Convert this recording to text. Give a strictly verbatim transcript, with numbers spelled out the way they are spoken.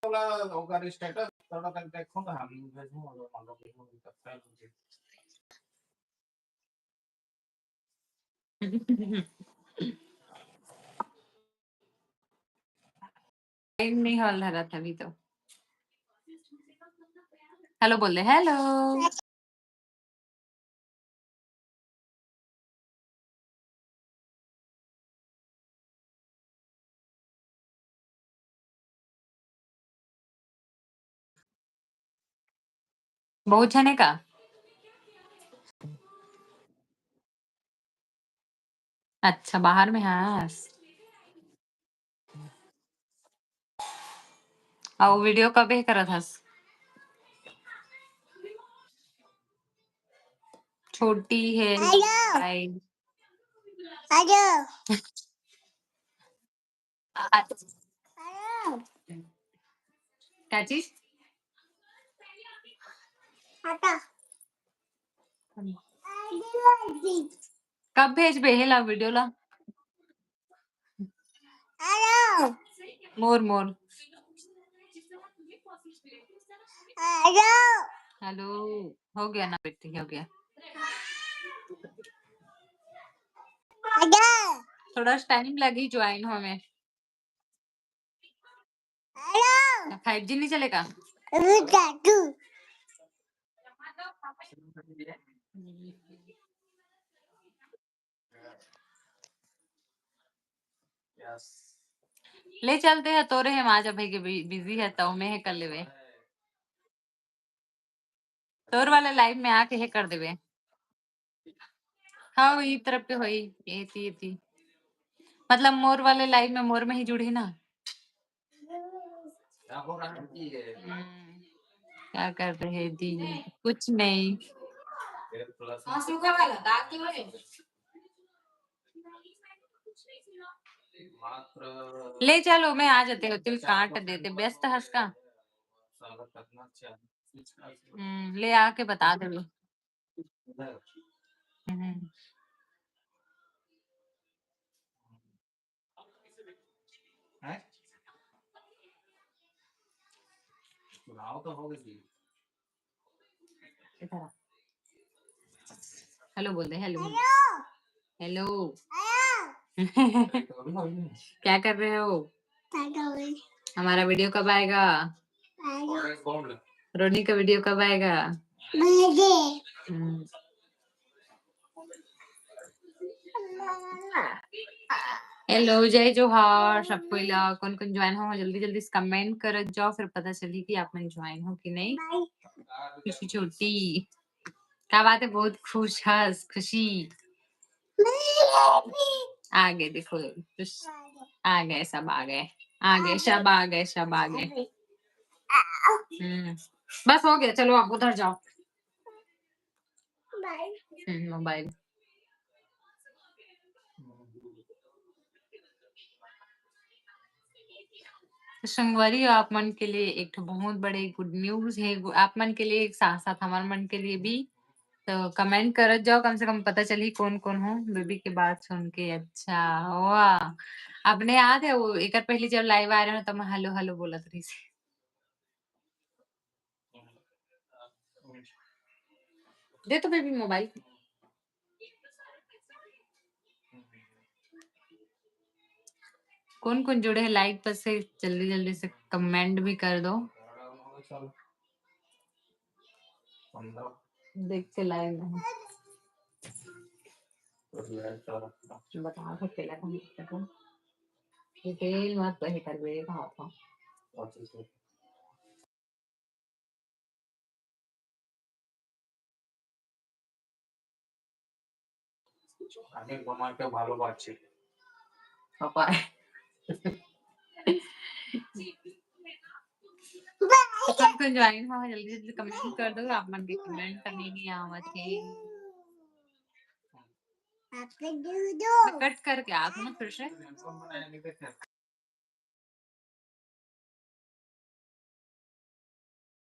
वाला ओकर स्टेटस थोड़ा तक देखो ना, हम भेजूं, अगर मान लो भेजूं, तब तक मुझे टाइम नहीं हॉल धरा था अभी तो। हेलो बोल दे, हेलो। बहुत झने का? अच्छा, बाहर में हस। अउ वीडियो कबे करत हस? छोटी है। हेलो। भाई। हेलो। आ- हेलो। क्या चीज? आता। कब भेजबे हे ला वीडियो ला? हेलो। मोर, मोर। हेलो। हेलो। हो गया ना बेटी, हो गया। हेलो। थोड़ा टाइम लगी ज्वाइन होमे। हेलो। फाइव जी नहीं चलेगा? अभी जादू। ले चलते हैं तोरे हे माँ, जब है कि बि-, बिजी है तो मैं है कर लेवे। तोर वाला लाइव में आके हे कर देवे। हाँ, ई तरफ के होई, एती, एती। मतलब मोर वाले लाइव में मोर में ही जुड़े ना। हम्म, क्या कर रहे दी? कुछ नहीं। ले चलो, मैं आ जाते हो, तिल काट देते, व्यस्त हस का? हम्म, ले आके बता दे। हम्म। हैं? सुनाओ तो, हो गई। इधर आ। हेलो बोल दे, हेलो। हेलो। हेलो। हेलो। क्या कर रहे हो? क्या कर रहे हो? हमारा वीडियो कब आएगा? रोनी का वीडियो कब आएगा? हम्म। हेलो, जय जोहार सब कोई ला। कौन कौन ज्वाइन हो, जल्दी जल्दी से कमेंट करत जाओ, फिर पता चली कि आप मन ज्वाइन हो कि नहीं। खुशी छोटी, क्या बात है, बहुत खुश हस, खुशी। आ गए, देखो, खुश। आ गए, सब आ गए, आ गए, सब आ गए, सब आ गए। हम्म, बस हो गया, चलो आप उधर जाओ। हम्म, मोबाइल। संगवारी, आप मन के लिए एक ठो बहुत बड़े गुड न्यूज है, गु-, आप मन के लिए एक साथ साथ हमार मन के लिए भी। तो कमेंट करत जाओ, कम से कम पता चली कौन कौन हो बेबी के बात सुन के। अच्छा, वाह, अपने याद है वो एकर पहले जब लाइव आ रहे हो तो मैं हेलो हेलो बोलत रही थी। दे तो बेबी मोबाइल। कौन कौन जुड़े हैं लाइव पर से जल्दी जल्दी से कमेंट भी कर दो। देख के लाइव में हूँ। बता सकते ला कौन करते हो। डिटेल मत सही कर दे कहा था। অনেক তোমাকে ভালোবাসি। पापा। कौन कौन ज्वाइन हो, जल्दी जल्दी कमेंट कर दो। आप मन के कमेंट नहीं, नहीं आवत है। मैं कट करके आती हूँ फिर से।